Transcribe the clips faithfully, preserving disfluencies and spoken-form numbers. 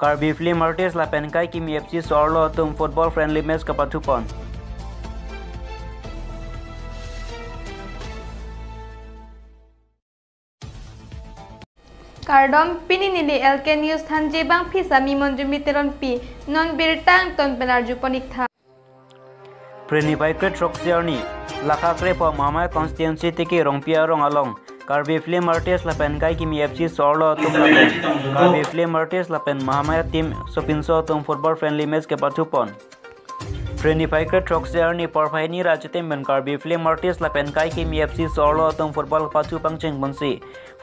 Karbi Film Artist lapen Kai Kimi F C so-arlo atum football friendly match kapathu pon. Kardom, pini neli L K News thanji abang phi sami Monjumi Teronpi, non birta angton pen arju pon ik tha. Phre niphai kre throksi arni, lakha krepho Mahamaya constituency Tiki Rongpi arong along, Karbi Film Artist lapen Kai Kimi F C so-arlo atum lapen Karbi Film Artist lapen Mahamaya team sopinso atum football friendly match kapathu pon. Phre niphai kre throksi arni porphai hini ra achitim pen Karbi Film Artist lapen Kai Kimi F C so-arlo atum football kapathu pangcheng ponsi,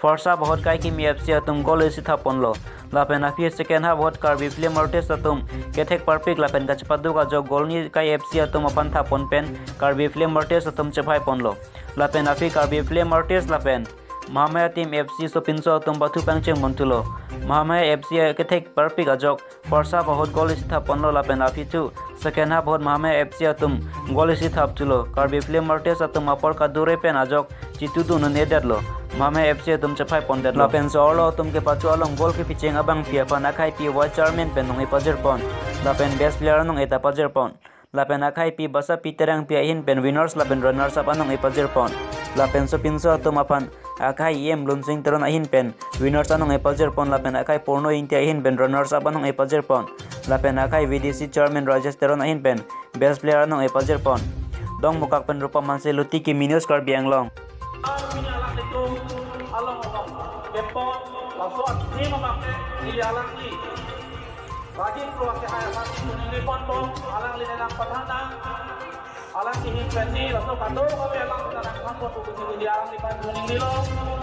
first half ahut Kai Kimi F C atum goal isi thap ponlo. Lapen aphi second half ahut Karbi Film Artist atum kethek parpik lapen kachepaduk ajok goal ni Kai F C atum aphan thap pon pen Karbi Film Artist atum chephai ponlo. Lapen aphi Karbi Film Artist lapen Mahamaya team F C sopinso atum pathu pangcheng ponthulo. Mahamaya F C kethek parpik ajok first half ahut goal isi thap ponlo lapen aphi thu second half ahut Mahamaya F C atum goal isi thap thulo. Karbi Film Artist atum apor kadure pen ajok chitudun un-edetlo. Mahamaya F C atum chephai pondetlo. Lapen so-arlo atum kepathu along goal kepicheng abangpi aphan akhaipi vice chairman pen nong-e pajir pon. Lapen best player nong-e ta pajir pon. Lapen akhaipi Basapi Terangpi ahin pen winners lapen runners up anong-e pajir pon. Lapen sopinso atum aphan akhai E M Lunsing Teron ahin pen winners anong-e pajir pon lapen akhai Porno Ingti ahin pen runners up anong-e pajir pon. Lapen akhai V D C chairman Rajesh Teron ahin pen best player anong-e pajir pon. Dongmukak pen Rupam Hanse, Luti Kimi News, Karbi Anglong. Pini alanglitum along along kepon, laso athema abangke neli alangli Rajiv Pro ke hai alam kuning lipon bom, alangli nang pathan nang, alangli hin pensi, laso kadokave alam kita nang than bom, kuning di alangli pan kuning dilo,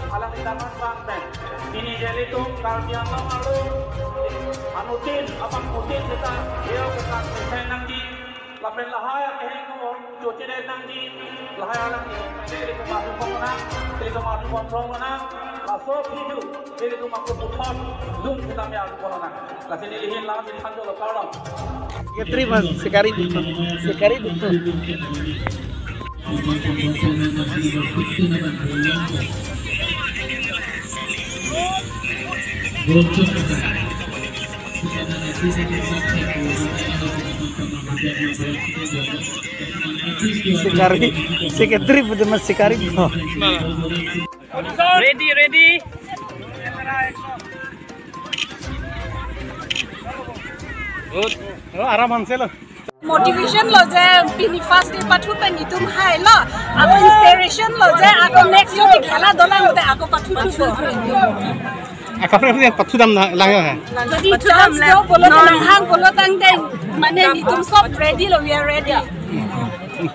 alangli dapat pan pen. Pini ilitum Karbi Anglong arlo, anuttin, abang utin kita, yo kita, kita nangji, lapen lahai akehingno, chochire nangji, lahai alangli, ilitum adu pon nang, ilitum adu pon nang, laso video, ilitum aku puthot, lung kita me adu pon nang. Lasi neli hin lam di thanjolo, kardom. Secretary mas, secretary, secretary betul. Secretary, secretary betul mas, secretary betul. Ready, ready. Good. Oh, aram Hanse lo. Motivation lo je pini first day pathu pen itum hai lo. Ako inspiration lo je ako next jodi khela dolang te ako pathu thubo. Akapre pini pathu dam na lang ya. Jodi pathu dam chance lang do bolo nang hang bolo tang deng. Mane itum sob ready lo, we are ready.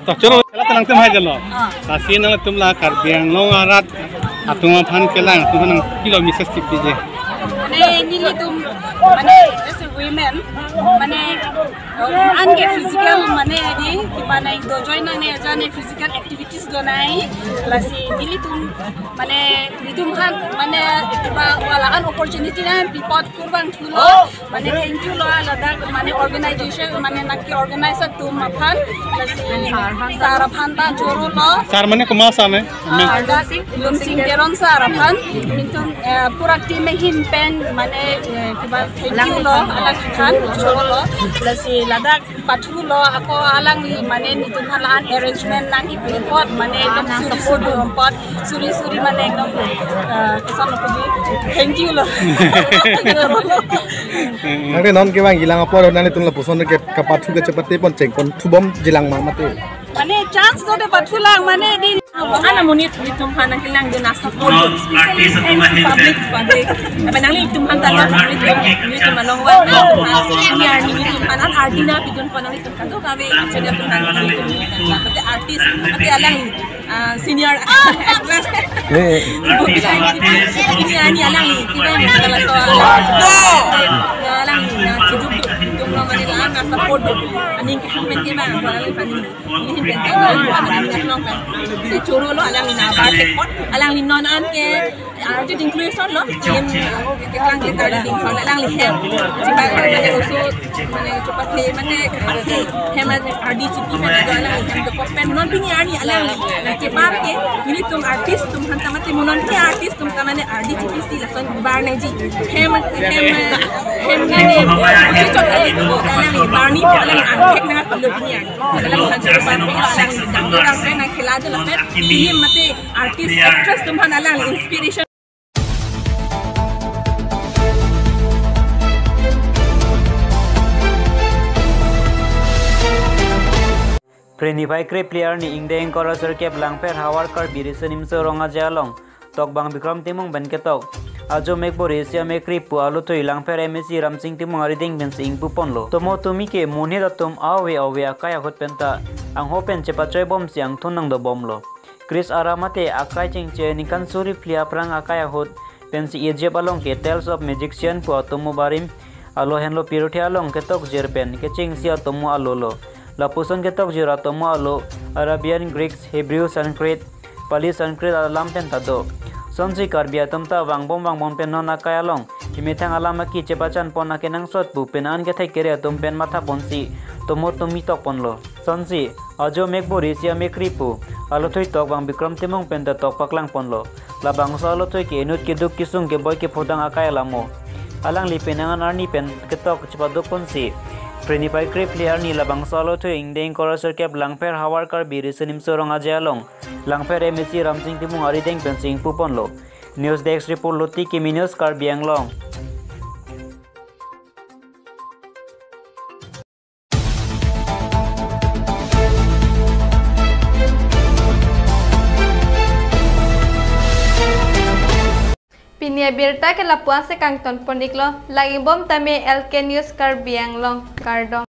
Ta choro, khela ta nangtum hai jalo. Ah. Lasi nangtum la Karbi Anglong arat atum aphan kelang, atum aphan nangpilo message tik dije. Mane nelitum, mane as a women, mane, uh, an ke physical, mane di, mane dojoi nangne aja ne physical activities donai. Lasi nelitum, mane nelitum aphan, mane kiba wala an opportunity nangpi apot kurvangthulo. Mane thank you lo ladak mane organization mane nangke organize atum aphan, lasi sir aphan ta choro lo. Sir mane komat sir mane? Ah, Lunsing Teron sir aphan. Mintum, eh, pura team ahin pen mane, eh, kiba thank you lo alangliphan choro lo. Lasi ladak pathu lo ako alangli mane nelitum aphan la-an arrangement nangkipi apot mane ekdom suri suri apot, suri suri mane ekdom, eh, kesan lo puji, thank you lo. Nangli non kevang ilang apor nanglitum lapuson ke kapathu kachepate pon chengpon thubom jilang ma mate. Mane chance do de pathu lang mane di. Ana monit itum aphan nangkelang dun asupport, especially thanks to public, public. Apa nanglitum aphan ta public itum along wa. Ini arni itum aphan an ardi nangpidun pon nanglitum kadokave channel aphan nanglitum. Mate artist, mate alang, ah, senior actress. Eh. Ini arni alangli, kita yang kala so alangli na chujuk itum lo mane la-an asupport do. Aning ke hangmen ke bang, alangli aphan. Ini hin pen, alangli aphan, alangli aphan. Si choro lo alangli na bar tekpon, alangli non an ke artist inclusion lo, film, uh, kelang ke artist inclusion, alangli hem. Chibai mane oso, mane chepathe, mane hem ardi chipi mane do alangli hem do kopen. Non pini arni alangli nangkebar ke, nelitum artist atum aphan ta mate mo non ke artist atum ta mane ardi chipi si lason bar nangji. Hem, hem, Hemnani, uji chot kali, alangli barni, alangli angthek nang pilo pini ang. Alangli hanjir bambi, alangli dangdang pen nang khela de lapen, pini mate artist, actress atum aphan alangli inspiration. Phre niphai krephli arni ingdeng ingkoi ra sirkep Langpher Howraghat Karbi Riso Nimso Rong Aje along Tokbang Bikram Timung pen ketok Ajo Mekbo Resi Amekri pu alothui Langpher M A C Ramsing Timung arideng pensi ingpu ponlo. Tomo tomi ke monit atum ave ave akai ahut penta angho pen chepachoi bomsi angthun nangdo bomlo. Chris Ara mate akai chengche ningkan suri phli aphrang akai ahut pensi Egypt along ke Tales of Magician pu atomo barim alo henlo piruthe along ketok jir pen kechengsi atomo alo lo. Lapuson ketok jir atomo alo Arabian, Greeks, Hebrew, Sanskrit, Pali, Sanskrit alam penta do. Sonsi Karbi atum ta vangbom vangbom pen non akai along imethang alam aki chepachan pon akenangsot pu pen an kethek kere atum pen matha ponsi tomo tomi tok ponlo. Sonsi Ajo Mekbo Resi Amekri pu alothui Tokbang Bikram Timung penta tok paklang ponlo. Labangso alothui ke inut keduk kesung keboi kephodang akai alamo. Alangli penang an arni pen ketok chepado ponsi phre niphai krephli arni labangso alothui ingdeng ingkoi ra sirkep Langpher Howraghat Karbi Riso Nimso Rong Aje along Langpher M A C Ramsing Timung arideng pensi ingpu ponlo. News Desk Report, Loti Kimi News, Karbi Anglong. Pini abirta ke lapu-an si kangton pon-iklo, lang-ibom tame L K News Karbi Anglong, kardom.